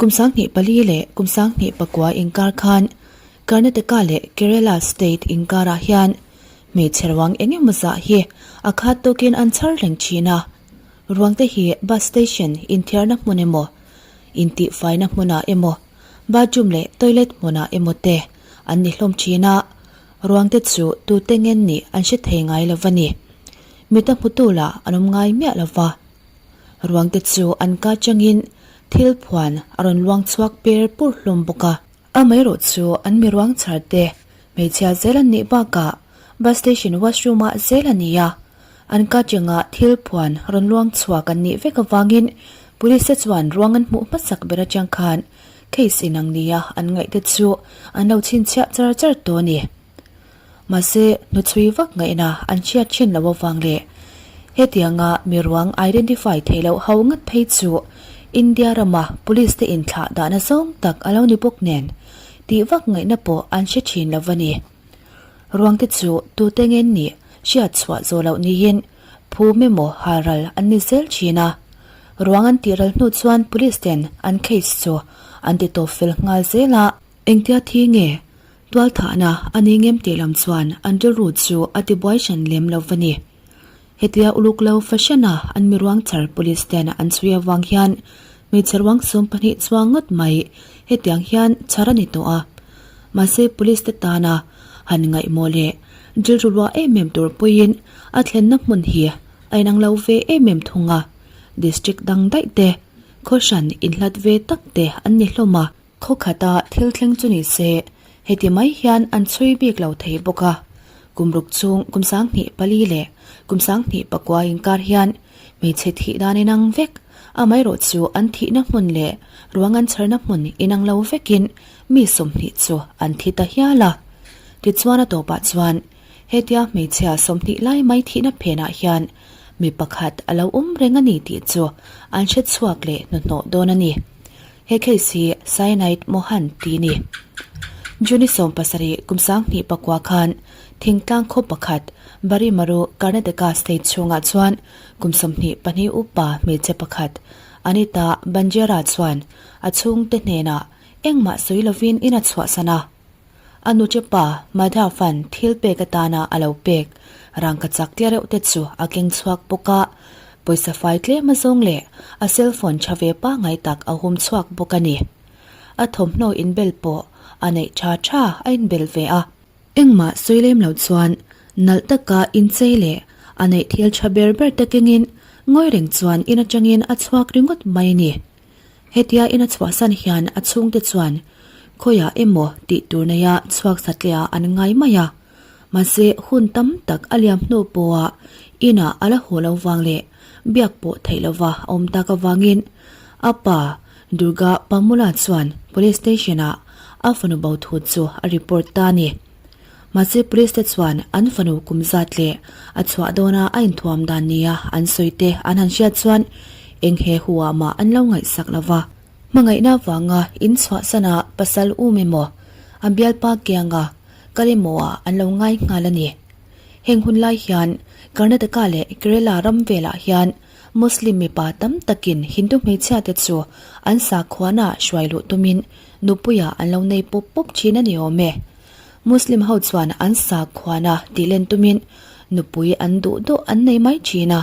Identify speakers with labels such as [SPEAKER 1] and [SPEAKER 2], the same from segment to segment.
[SPEAKER 1] Kum 2004 leh kum 2009 inkar khan Karnataka leh Kerala state inkarah hian hmeichhe ruang eng emaw zah hi a khat tawkin an chhar reng thin a. Ruangte hi bus station inthiarna hmun emaw, intihfaina hmunah emaw, bathroom leh toilet hmunah emaw te an ni hlawm thin a. Ruangte chu tute ngen nih an hre thei ngai lo va ni. Mita hmutu lah an awm ngai miah lo va. Ruangte chu an ka changin thil phuan a rawn luang chhuak per pur hlawm bawk a. Amaherawh chu an mi ruang chhar te hmeichhia zel an nih bakah bus station washroom ah zel a ni a. An ka changah thil phuan rawn luang chhuak an nih vek avangin police te chuan ruang an hmuh hmasak ber atang khan case inang nia an ngaih te chu an lo chhinchhiah char char tawh a ni. Mahse, hnuchhui vak ngaihna an hriat thin loh avang leh hetianga mi ruang identify theih loh ho ngat phei chu India rama police te inthlah dahna zawng tak a lo ni bawk nen tih vak ngaihna pawh an hre thin lo a ni. Ruang te chu tute ngen nih hriat chhuah zawh loh niin phum emaw halral an ni zel thin a. Ruang an tih ral hnu chuan police ten an case chu an ti tawp fel nghal zel a. Engtia thi nge Tualthahna a ni ngem tih lam chuan an rilru chu a tibuai hran lem lo va ni. Hetia uluk lo fashion-a an mi ruang chhar police ten an chhui avang hian hmeichhe ruang 12 chuang ngawt mai hetiang hian chhar a ni tawh a. Mahse police te tana han ngaihmawh leh rilru luah em em tur pawhin a thlenna hmun hi a inang lo ve em em thung a. District dang daih te, khaw hran inhlat ve tak te an ni hlawm a. Khaw khata thil thleng chu ni se, heti mai hian an chhui bik lo thei bawk a. Kum ruk chung kum 24 leh kum 29 inkar hian hmeichhe thih dan inang vek, amaherawh chu an thihna hmun leh ruang an chharna hmun inang lo vekin mi 20 chu an thi ta hial a. Tichuan a tawpah chuan hetia hmeichhia 20 lai mai thihna phenah hian mi pakhat a lo awm reng a ni tih chu an hre chhuak leh hnuhnawh dawn a ni. He case hi Cyanide Mohan ti ni. June 17 kum 2009 khan thingtlang khaw pakhat Barimaru, Karnataka state chhungah chuan kum 22 upa hmeichhe pakhat Anita Banjera chuan a chhungte hnenah engmah sawi lovin in a chhuahsan a. A nuche pa Madhav-a'n thil pek atana a lo pek rangka chak tia reuh te chu a keng chhuak bawk a, pawisa fai tlem azawng leh a cellphone tha ve pangngai tak a hum chhuak bawk a ni. A thawmhnaw inbel pawh a neih tha tha a inbel ve a. Engmah sawi lem lo chuan nalh taka inchei leh a neih thil tha ber ber te kengin ngawi reng chuan in atangin a chhuak ringawt mai a ni. Hetia ina chhuahsan hian a chhungte chuan khawiah emaw tih tur neia chhuak satliah an ngai mai a. Mahse hun tam tak a liam hnu pawha inah a la haw lo vang leh biak pawh theih lova a awm tak avangin a pa Durga Pamula chuan Police Station-ah a fanu bo thu chu a report ta a ni. Mahse Police te chuan an fanu kum zat leh a chhuah dawna a inthuam dan nia an sawi te an han hriat chuan eng he hu ah mah an lo ngaihsak lo va. Hmangaihna vanga in chhuahsana pasal um emaw a bialpa kianga kal emaw ah an lo ngai nghal a ni. Heng hun lai hian Karnataka leh Kerala ram velah hian Muslim mipa tam takin Hindu hmeichhia te chu an sakhuana hruai luh tumin nupuiah an lo nei pawp pawp thin a ni awm e. Muslim ho chuan an sakhuana tih len tumin nupui an duh duh an nei mai thin a,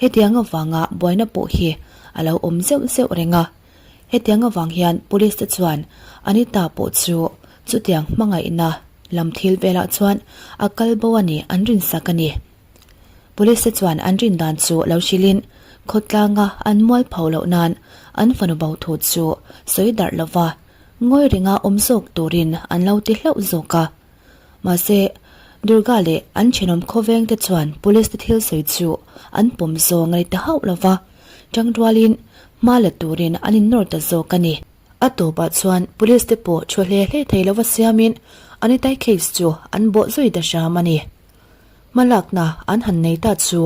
[SPEAKER 1] hetiang avanga buaina pawh hi a lo awm zeuh zeuh reng a. Hetiang avang hian police te chuan Anita pawh chu chutiang hmangaihna lam thil velah chuan a kal bo a ni an rinsak a ni. Police te chuan an rin dan chu lo hrilhin khawtlanga an mual pho loh nan an fanu bo thu chu sawi darh lova Ngawi ringa awm zawk turin an lo ti hlauh zawk a. Mahse, Durga leh an thenawm khawveng te chuan police te thil sawi chu an pawm zawng a ni ta hauh lo va, tangrualin hma la turin an innawr ta zawk a ni. A tawpah chuan police te pawh thu hle hle thei lova siamin Anitai case chu an bawh zui ta hram a ni. Hmalakna an han nei ta chu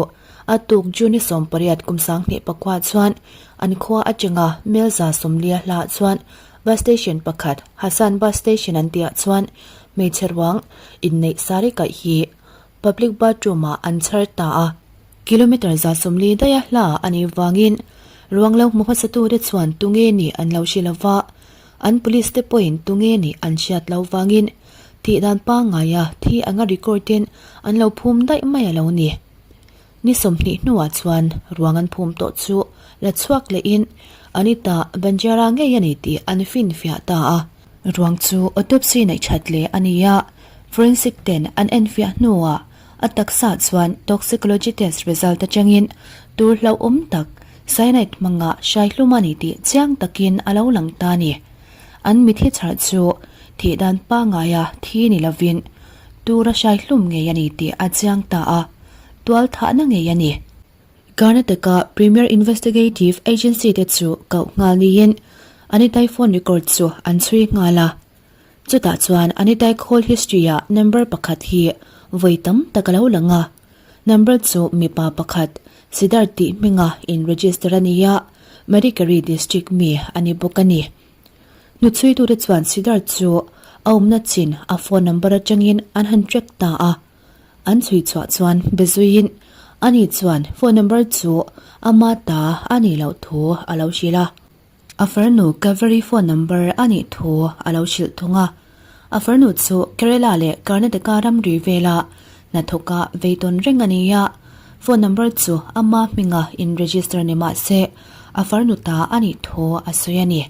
[SPEAKER 1] a tuk June 18 kum 2009 chuan an khua atanga Melza 40 hla chuan bus station pakhat Hassan bus station an tihah chuan hmeichhe ruang inneih sari kaih hi public bathroom ah an chhar ta a. Kilometre 140 daia hla a nih vangin. Ruang lo hmu hmasatute chuan tunge nih an lo hre lova, an police te pawhin tunge nih an hriat lo vangin thih dan pangngaia thi anga record in an lo phum daih mai a lo ni. Ni 20 hnuah chuan ruang an phum tawh chu la chhuak lehin Anita Banjara ngei a ni tih an finfiah ta a. Ruang chu autopsy neih that leh a ni a, forensic ten an enfiah hnuah a taksa chuan toxicology test result atangin tur hlauhawm tak cyanide hmanga hrai hlum a ni tih chiang takin a lo lang ta a ni. An mithi chharh chu thih dan pangaia thi ni lovin tura hrai hlum ngei a ni tih a chiang ta a, tual thahna ngei a ni. Karnataka Premier Investigative Agency te chu koh nghal niin Anitai phone record chu an chhui nghal a. Chutah chuan Anitai call history ah number pakhat hi vawi tam tak a lo lang a. Number chu mipa pakhat Siddharth tih hminga in register a ni a, Madikeri district mi a ni bawk a ni. Hnuchhuitute chuan Siddharth chu a awmna chin a phone number atangin an han track ta a. An chhui chhuah chuan be zuiin ani chuan phone number chu ama ta a nih loh thu a lo hrilh a. A farnu Kaveri phone number a nih thu a lo hrilh thung a. A farnu chu Kerala leh Karnataka ramri vela hnathawka vei tawn reng a ni a. Phone number chu ama hminga in register ni mah se a farnu ta a nih thu a sawi a ni.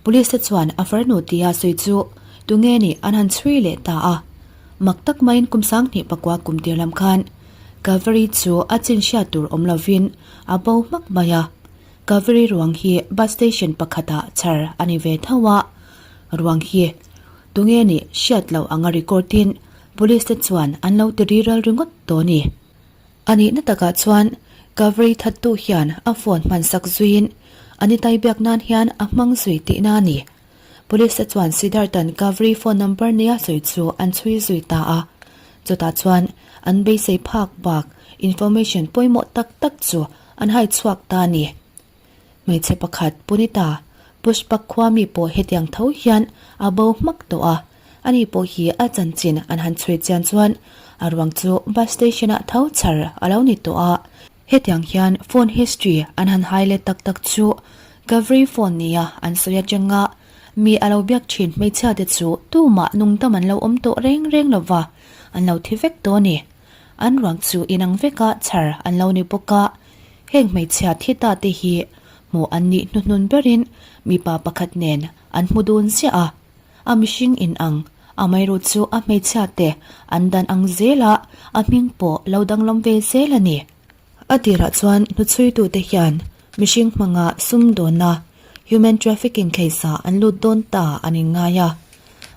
[SPEAKER 1] Police te chuan a farnu tia sawi chu tunge nih an han chhui leh ta a. Mak tak maiin kum 2009 kum tir lam khan Kaveri chu a chin hriat tur awm lovin a bo hmak mai a. Kaveri ruang hi bus station pakhatah chhar a ni ve tho a. Ruang hi tunge nih hriat loh anga record in police te chuan an lo ti riral ringawt tawh a ni. A nihna takah chuan Kaveri thattu hian a phone hman sak zuiin a ni tai biak nan hian a hmang zui tihna a ni. Police te chuan Siddharth-a'n Kaveri phone number nia sawi chu an chhui zui ta a. Chutah chuan an beisei phak bak information pawimawh tak tak chu an hai chhuak ta a ni. Hmeichhe pakhat Punita Pushpak khua mi pawh hetiang tho hian a bo hmak tawh a. Ani pawh hi a chanchin an han chhui chian chuan a ruang chu bus station-ah tho chhar a lo ni tawh a. Hetiang hian phone history an han hai let tak tak chu Kaveri phone nia an sawi atanga mi a lo biak thin hmeichhia te chu tumah nungdam an lo awm tawh reng reng lova an lo thi vek tawh a ni. An ruang chu inang veka chhar an lo ni bawk a, heng hmeichhia thi ta te hi hmuh an nih hnuhnun berin mipa pakhat nen an hmu dun ziah a. A mihring in ang, a mairu chu a hmeichhia te an dan ang zel a, a hming pawh lo danglam ve zel a ni. A tirah chuan hnuchhuitute hian mihring hmanga sumdawnna, human trafficking case ah an lut dawn ta an inngai a.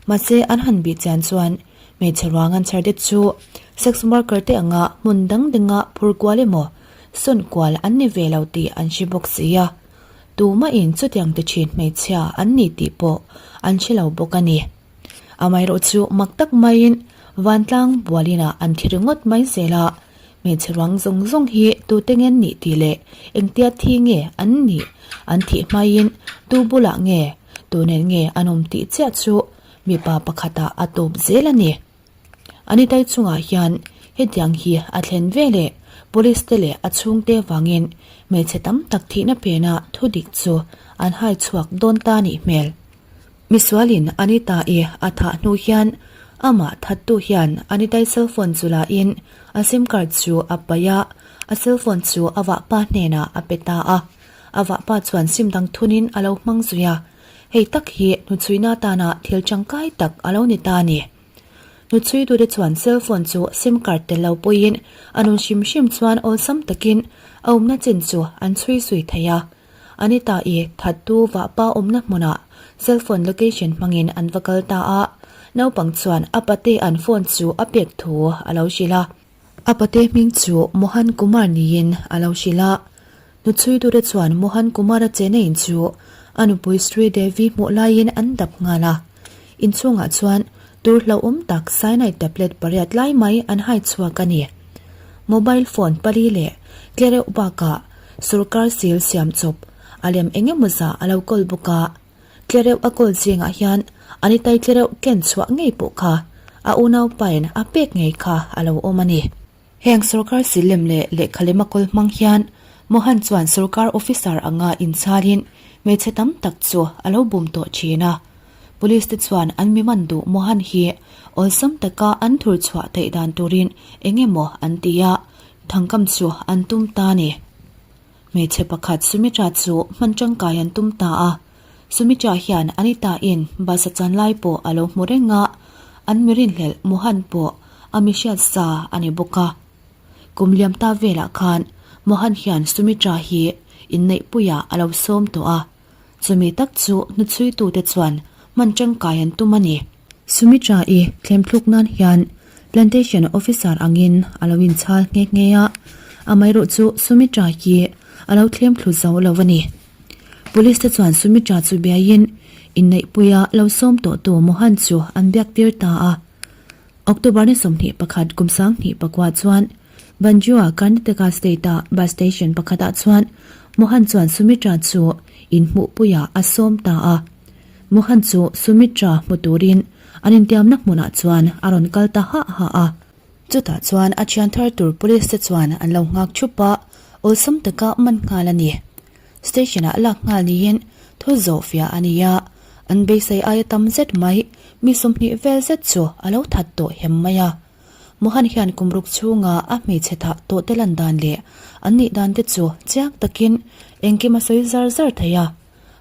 [SPEAKER 1] Mahse an han bih chian chuan hmeichhe ruang an chhar te chu sex worker te anga hmun dang danga phur kual emaw sawn kual an ni ve lo tih an hre bawk si a. Tumahin chutiang ti thin hmeichhia an ni tih pawh an hre lo bawk a ni. Amaherawh chu mak tak maiin vantlang bualinah an thi ringawt mai zel a, hmeichhe ruang zawng zawng hi tute nge an nih tih leh engtia thi nge an nih an thih hmaiin tu bulah nge tu nen nge an awm tih chiah chu mipa pakhatah a tawp zel a ni. Anitai chungah hian hetiang hi a thlen ve leh police te leh a chhungte vangin hmeichhe tam tak thihna phenah thudik chu an hai chhuak dawn ta nih hmel. Misualin Anita-i a thah hnu hian amah thattu hian Anitai cellphone chu lain a sim card chu a paih a, a cellphone chu a vahpa hnenah a pe ta a. A vahpa chuan sim dang thunin a lo hmang zui a, hei tak hi hnuchhuina atana thil tangkai tak a lo ni ta a ni. Hnuchhuitute chuan cellphone chu sim card tel lo pawhin a nun hrim hrim chuan awlsam takin a awmna chin chu an chhui zui thei a. Anita-i thattu vahpa awmna hmunah cellphone location hmangin an va kal ta a, naupang chuan a pate an phone chu a pek thu a lo hrilh a. A pate hming chu Mohan Kumar niin a lo hrilh a. Hnuchhuitute chuan Mohan Kumar-a chena in chu a nupui Sri Devi hmuh laiin an dap nghal a. Inchhungah chuan tur hlauhawm tak cyanide tablet pariat lai mai an hai chhuak a ni. Mobile phone pali leh tlereuh bakah sorkar sil siam chawp a lem eng emaw zah a lo kawl bawk a. Tlereuh a kawl zingah hian an i tai tlereuh ken chhuah ngei pawh kha a unaupain a pek ngei kha a lo awm a ni. Heng sorkar silem leh lehkha lem a kawl hmang hian. Mohan chuan sorkar officer anga inchhalin hmeichhe tam tak chu a lo bum tawh thin a. Police te chuan an mi man duh Mohan hi awlsam taka an thur chhuah theih dan turin eng emaw an ti a, thangkam chu an tum ta a ni. Hmeichhe pakhat Sumitra chu hman tangkai an tum ta a. Sumitra hian Anita in bus a chan lai pawh a lo hmu reng a, an mi rinhlelh Mohan pawh a mi hriat sa a ni bawk a. Kum liam ta velah khan Mohan hian Sumitra hi inneihpuiah a lo sawm tawh a, chumi tak chu hnuchhuitute chuan hman tangkai an tum a ni. Sumitra-i thlemthluk nan hian Plantation Officer angin a lo inchhal nghe nghe a, amaherawh chu Sumitra hi a lo thlemthlu zo lo a ni. Police te chuan Sumitra chu biaiin inneihpuia lo sawm tawhtu Mohan chu an biak tir ta a. October ni 21 kum 2009 chuan Banjua, Karnataka state-a bus station pakhatah chuan Mohan chuan Sumitra chu inhmuhpuiah a sawm ta a. Mohan chu Sumitra hmu turin an intiamna hmunah chuan a rawn kal ta hah hah a. Chutah chuan a thian thar tur police te chuan an lo nghak thup a, awlsam taka man nghal a ni. Station-ah lak nghal niin thu zawh fiah a ni a, an beisei aia tam zet mai mi 20 vel zet chu a lo that tawh hem mai a. Mohan hian kum ruk chhunga a hmeichhe thah tawh te lan dan leh an nih dan te chu chiang takin engkim a sawi zar zar thei a,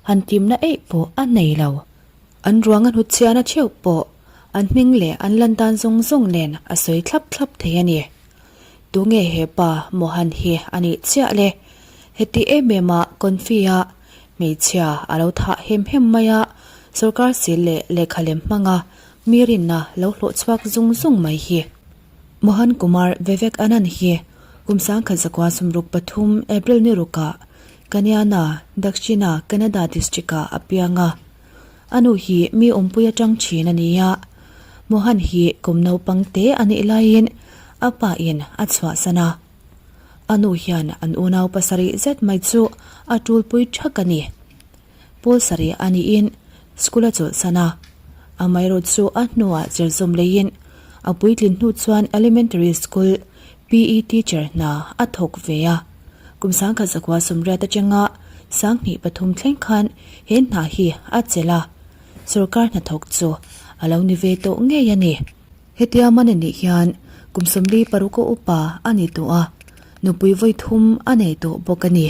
[SPEAKER 1] han timna eih pawh a nei lo. An ruang a hnut chhiahna theuh pawh an hming leh an lan dan zawng zawng nen a sawi thlap thlap thei a ni. Tunge he pa Mohan hi a nih chiah le? Heti em em a confi a hmeichhia a lo thah hem hem mai a, sorkar sil leh lehkha lem hmanga mi rinna lo hlawh chhuak zung zung mai hi. Mohan Kumar Vivek Anand hi kum 1963 April ni rukah Kanyana, Dakshina Kannada district-ah a piang a. A nu hi mi awmpui atang thin a ni a, Mohan hi kum naupang te a nih laiin a pa in a chhuahsan a. A nu hian an unau pasarih zet mai chu a tulpui thak a ni. Pawl sarih a niin school a chawlhsan a, amaherawh chu a hnuah zir zawm leiin a puitlin hnu chuan elementary school PE teacher hna a thawk ve a. Kum 1980 atanga 2003 thleng khan he hna hi a chelh a, sorkar hnathawk chu a lo ni ve tawh ngei a ni. Hetia man a nih hian kum 46 a upa a ni tawh a, nupui vawi thum a nei tawh bawk a ni.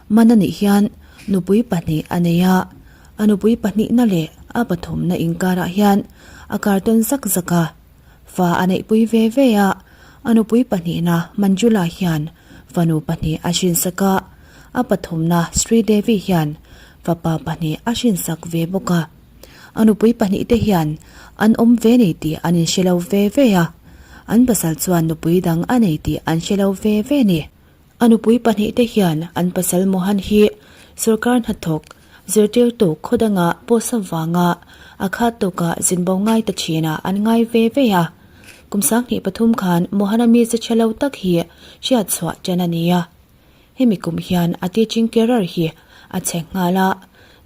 [SPEAKER 1] Man a nih hian nupui pahnih a nei a, a nupui pahnihna leh a pathumna inkarah hian a kartawn zak zak a, fa a neihpui ve ve a, a nupui pahnihna Manjula hian fanu pahnih a hrinsak a, a pathumna Sri Devi hian fapa pahnih a hrinsak ve bawk a. A nupui pahnih te hian an awm ve nei tih an inhre lo ve ve a, an pasal chuan nupui dang a nei tih an hre lo ve ve ni. A nupui pahnih te hian an pasal Mohan hi sorkar hnathawk zirtirtu khaw danga post avanga a khat tawka zinbo ngai ta thinah an ngai ve ve a. Kum 2003 khan Mohan-a mi che tha lo tak hi hriat chhuah ṭan a ni a. Hemi kum hian a teaching career hi a chhe nghal a,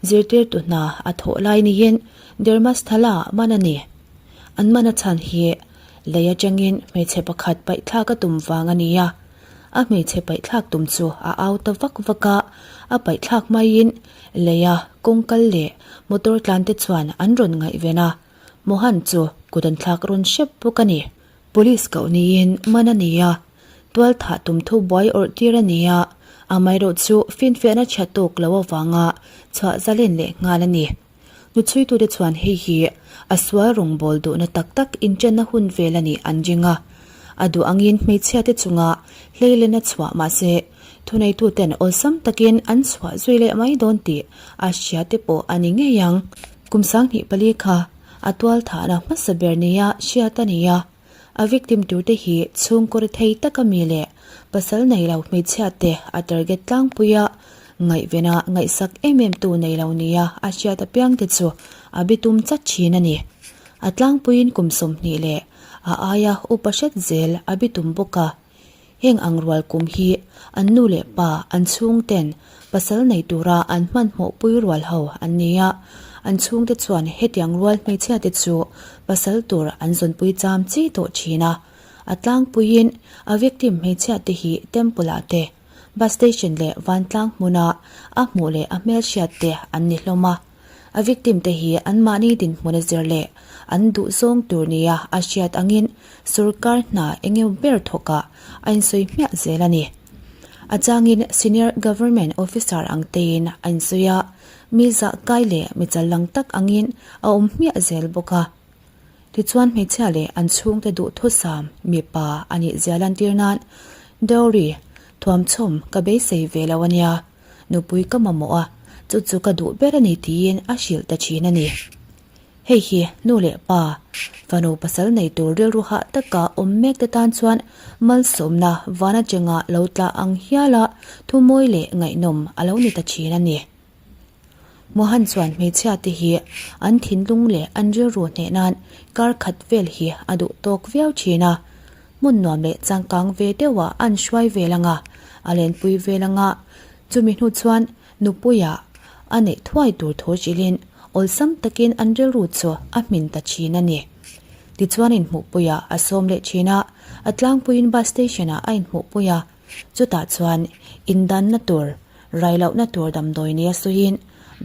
[SPEAKER 1] zirtirtu hna a thawh lai niin Dharmasthala man a ni. An man a chhan hi lei atangin hmeichhe pakhat paihthlak a tum vang a ni a. A hmeichhe paihthlak tum chu a au ta vak vak a, a paihthlak maiin leia kawngkal leh motor tlan te chuan an rawn ngaihven a, Mohan chu kut an thlak rawn hrep bawk a ni. Police koh niin man a ni a, tual thah tum thu buai awrh tir a ni a, amaherawh chu finfiahna tha tawk lo avanga chhuah zalen leh nghal a ni. Hnuchhuitute chuan hei hi a sual rawngbâwl duhna tak tak inṭanna hun vel a nih an ring a. A duh angin hmeichhiate chunga hleilen a chhuah mah se, thuneituten awlsam takin an chhuah zui leh mai dawn tih a hria te pawh a ni ngei ang. Kum 24 kha a tualthahna hmasa ber nia hriat a ni a. A victim turte hi chhungkaw rethei taka mi leh pasal nei lo hmeichhiate a target tlangpui a, ngaihvena ngaihsak em em tu nei lo nia a hriat apiangte chu a bitum chat thin a ni. A tlangpuiin kum 20 leh a aia upa hret zel a bitum bawk a. Heng ang rual kum hi an nu leh pa an chhungten pasal nei tura an hmanhmawh pui rual ho an ni a, an chhungte chuan hetiang rual hmeichhiate chu pasal tur an zawnpui cham chi tawh thin a. A tlangpuiin a victim hmeichhiate hi temple ah te. Bus station leh vantlang hmuna a hmuh leh a hmelhriat te an ni hlawm a. A victim te hi anmahni dinhmun a zir leh an duhzawng tur nia a hriat angin sorkar hna eng emaw ber thawkah a insawi hmiah zel a ni. A changin senior government officer ang tein a insawi a, mi zah kai leh mi challang tak angin a awm hmiah zel bawk a. Tichuan hmeichhia leh an chhungte duhthusam mipa a nih zia lantir nan dowry thuamchhawm ka beisei ve lo a nia, nupui ka mamawh a, chu chu ka duh ber a ni tiin a hrilh ta thin a ni. Hei hi nu leh pa, fanu pasal nei tur rilru hah taka awm mek te tan chuan malsawmna van atanga lo tla ang hiala thumawi leh ngaihnawm a lo ni ta thin a ni. Mohan chuan hmeichhia te hi an thinlung leh an rilru hneh nan kar khat vel hi a duh tawk viau thin a, hmun nuam leh changkang ve deuhah an hruai vel ang a, a lenpui vel ang a, chumi hnu chuan nupuia a neih thuai tur thu hrilhin awlsam takin an rilru chu a hmin ta thin a ni. Tichuan inhmuhpuiah a sawm leh thin a, a tlangpuiin bus station-ah a inhmuhpui a, Chutah chuan indanna tur, rai lohna tur damdawi nia sawiin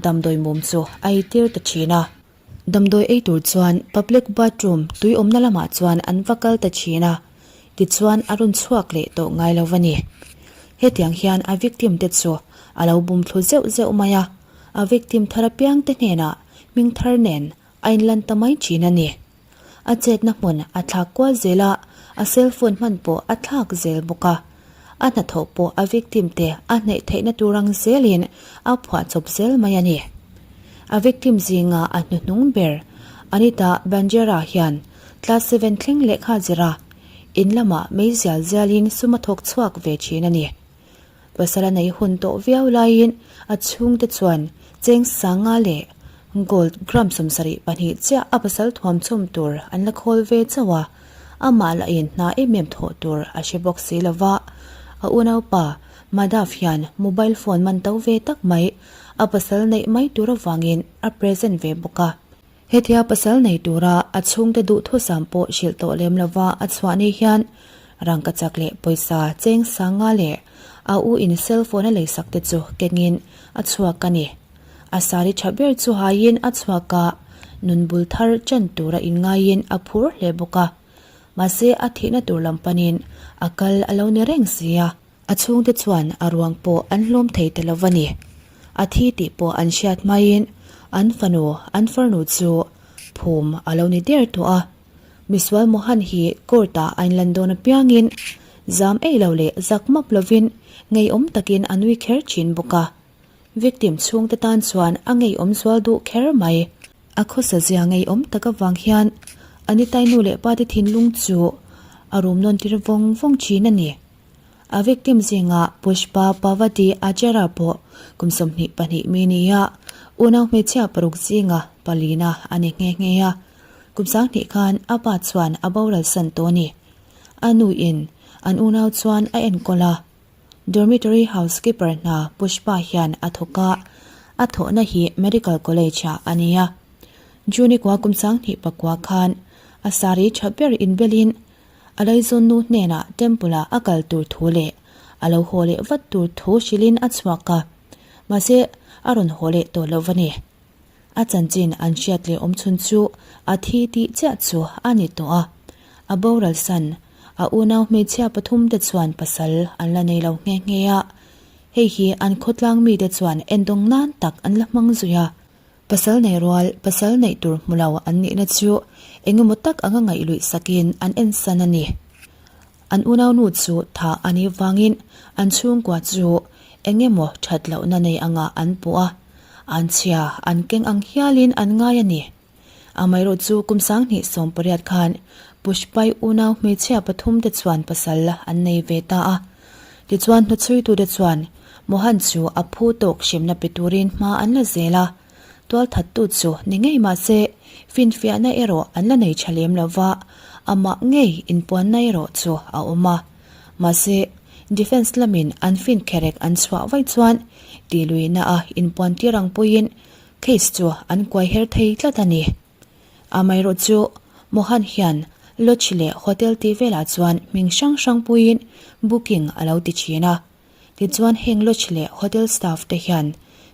[SPEAKER 1] damdawi mum chu a eitir ta thin a. Damdawi ei tur chuan public bathroom tui awmna lamah chuan an va kal ta thin a, tichuan a rawn chhuak leh tawh ngai lo a ni. Hetiang hian a victim te chu a lo bum thlu zeuh zeuh mai a, a victim thar apiang te hnenah hming thar nen a inlan ta mai thin a ni. A chetna hmun a thlak kual zel a, a cell phone hman pawh a thlak zel bawk a. A hnathawh pawh a victim te a hneih theihna tur ang zelin a phuah chawp zel mai a ni. A victim zinga a hnuhnung ber Anita Banjera hian class seven thleng lehkha zir a, in lamah mei zial zialin sum a thawk chhuak ve thin a ni. Pasal a nei hun tawh viau laiin a chhungte chuan cheng sanga leh gold gram 72 chiah a pasal thuamchhawm tur an la khawl ve chauh a, amah lahin hna em em thawh tur a hre bawk si lo va. A unaupa Madhav hian mobile phone man to ve tak mai a pasal neih mai tur avangin a present ve bawk a. Hetia pasal nei tura a chhungte duhthusam pawh hrilh tawh lem lova a chhuah ni hian rangkachak leh pawisa cheng sanga leh a u in cell phone a leisak te chu kengin a chhuak a ni. A sari tha ber chu haiin a chhuak a, nun bul thar chan tura inngaiin a phur hle bawk a. Mahse a thihna tur lam panin a kal a lo ni reng si a. A chhungte chuan a ruang pawh an hlawm thei ta lo va ni. A thi tih pawh an hriat hmaiin an fanu, an farnu chu phum a lo ni der tawh a. Misual Mohan hi court-ah a inlan dawn apiangin zam ei lo leh zak map lovin ngeiawm takin a nui kher thin bawk a. Victim chhungte tan chuan a ngeiawm zual duh kher mai. A khawsa zia ngeiawm tak avang hian Anitai nu leh pate thinlung chu a rum nawn tir vawng vawng thin a ni. A victim zingah Pushpa Pavati Acharya pawh kum 22 mi ni a, unau hmeichhia paruk zinga palina a ni nghe nghe a. Kum 2000 khan a pa chuan a boral san tawh a ni. A nuin an unau chuan a enkawl a. Dormitory housekeeper hna Pushpa hian a thawk a, a thawhna hi Medical College-ah a ni a. June kua kum 2009 khan a sari tha ber inbelin A laizawn nu hnenah temple ah a kal tur thu leh a lo haw leh vat tur thu hrilhin a chhuak a, mahse a rawn haw leh tawh lo va ni. A chanchin an hriat leh awm chhun chu a thi tih chiah chu a ni tawh a, a boral san a unau hmeichhia pathum te chuan pasal an la nei lo nghe nghe a, hei hi an khawtlang mite chuan endawng nan tak an la hmang zui a. Pasal nei rual, pasal neih tur hmu lo an nihna chu eng emaw tak anga ngaih luih sakin an ensan a ni. An unaunu chu thah a nih vangin an chhungkua chu eng emaw that lohna nei angah an puh a, an chhia an keng ang hialin an ngai a ni. Amaherawh chu kum 2018 khan Pushpai unau hmeichhia pathumte chuan pasal an nei ve ta a. Tichuan hnuchhuitute chuan Mohan chu a phu tawk hremna pe turin hma an la zel a, tualthattu chu ni ngei mah se finfiahna erawh an la nei tha lem lo va, amah ngei inpuanna erawh chu a awm a. Mahse, defence lamin an fin kherek an chhuah vaih chuan tihluihna a inpuan tir ang puiin case chu an kuai her thei tlat a ni. Amaherawh chu Mohan hian lodge leh hotel tih velah chuan hming hrang hrang puiin booking a lo ti thin a. Tichuan heng lodge leh hotel staff te hian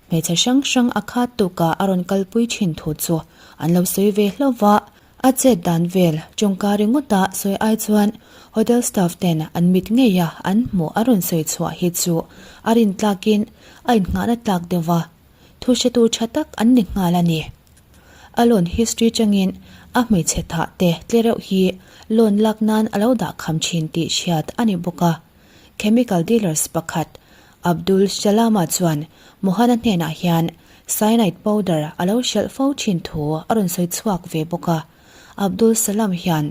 [SPEAKER 1] hmeichhe hrang hrang a khat tuka a rawn kalpui thin thu chu an lo sawi ve hlauh va. A chet dan vel tawngka ringawta sawi ai chuan hotel staff ten an mit ngei a an hmuh a rawn sawi chhuah hi chu a rin tlakin a innghahna tlak deuh va, thu hretu tha tak an ni nghal a ni. A loan history changin a hmeichhe thah te tle reuh hi loan lak nan a lo dah kham thin tih hriat a ni bawk a. Chemical dealers pakhat Abdul Shalama chuan Mohana hnenah hian cyanide powder a lo hralh fo thin thu a rawn sawi chhuak ve bawk a. Abdul Salam hian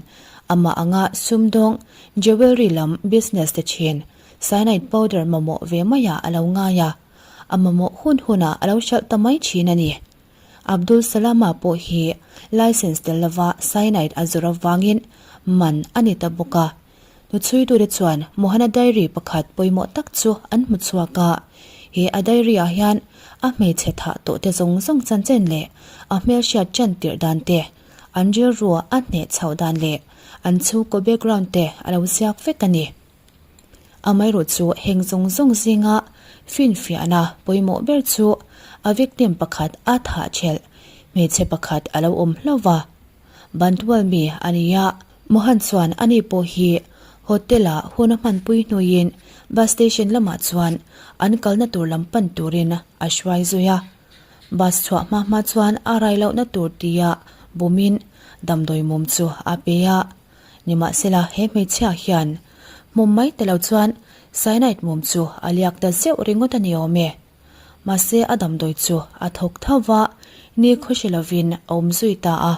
[SPEAKER 1] amah anga sumdawng jewellery lam business te thin cyanide powder mamawh ve maiah a lo ngai a, a mamawh hun hunah a lo hralh ta mai thin a ni. Abdul Salama pawh hi licence tel lova cyanide a zawrh avangin man a ni ta bawk a. Hnuchhuitute chuan Mohana diary pakhat pawimawh tak chu an hmu chhuak a, he a diary ah hian a hmeichhe thah tawh te zawng zawng chanchin leh a hmelhriat ṭan tirh dan te, an rilru a hneh chhoh dan leh an chhungkaw background te a lo ziak vek a ni. Amaherawh chu heng zawng zawng zinga finfiahna pawimawh ber chu a victim pakhat a thah ṭhelh hmeichhe pakhat a lo awm hlauh va. Bantual mi a ni a, Mohan chuan ani pawh hi hotel ah hun a hmanpui hnuiin bus station lamah chuan an kalna tur lam pan turin a hruai zui a. Bus chhuah hma hma chuan a rai lohna tur tia bumin damdawi mum chu a pe a. Nimahsela he hmeichhia hian mum mai ta lo chuan cyanide mum chu a liak ta zeuh ringawt a ni awm e. Mahse a damdawi chu a thawk tho va, ni khawhri lovin a awm zui ta a.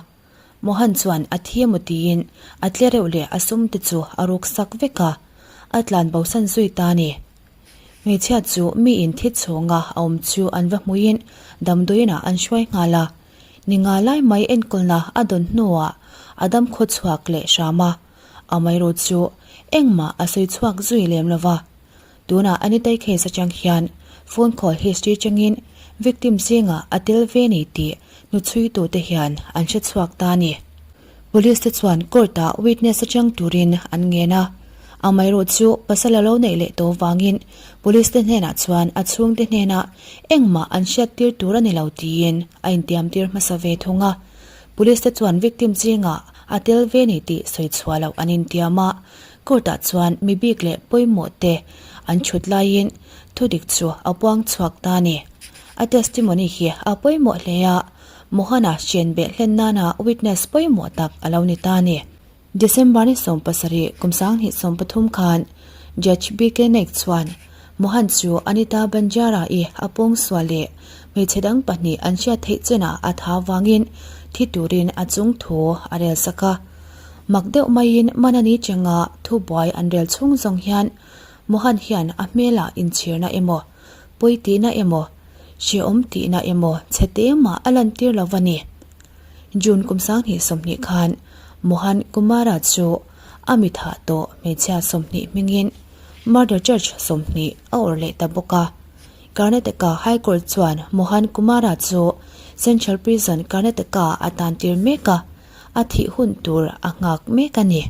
[SPEAKER 1] Mohan chuan a thi emaw tiin a tle reuh leh a sum te chu a ruk sak vek a, a tlan bosan zui ta a ni. Hmeichhia chu miin thi chhawnga a awm chu an va hmuin damdawiinah an hruai nghal a. Ni nga lai mai enkawlna a dawn hnuah a dam khaw chhuak leh hram a, amaherawh chu engmah a sawi chhuak zui lem lo va. Tunah Anitei case atang hian phone call history changin victim zingah a tel ve ni tih hnuchhuitute hian an hre chhuak ta a ni. Police te chuan court ah witness atang turin an ngen a, amaherawh chu pasal a lo neih leh tawh vangin police te hnenah chuan a chhungte hnenah engmah an hriattir tur a ni lo tiin a intiamtir hmasa ve thung a. Police te chuan victim zingah a tel ve ni tih sawi chhuah loh an intiam a. Court ah chuan mi bik leh pawimawh te an chhut laiin thudik chu a puang chhuak ta a ni. A testimony hi a pawimawh hle a, Mohana hren beh hlen nana witness pawimawh tak a lo ni ta a ni. December ni 70 kum 2013 khan Judge BK Naik chuan Mohan chu Anita Banjara-i a pawngsual leh hmeichhe dang pahnih an hriat theih chenah a tha vangin thi turin a chung thu a rel sak a. Mak deuh maiin Manani chenga thubuai an rel chhung zawng hian Mohan hian a hmelah inchhirna emaw, pawi tihna emaw, hrehawm tihna emaw chhe te mah a lantir lo va ni. June kum 2020 khan Mohan Kumara chu a mi thah tawh hmeichhia 20 hmingin murder charge 20 a awrh leh ta bawk a. Karnataka High Court chuan Mohan Kumara chu Central Prison Karnataka a tantir mek a. A thih hun tur a nghak mek a ni.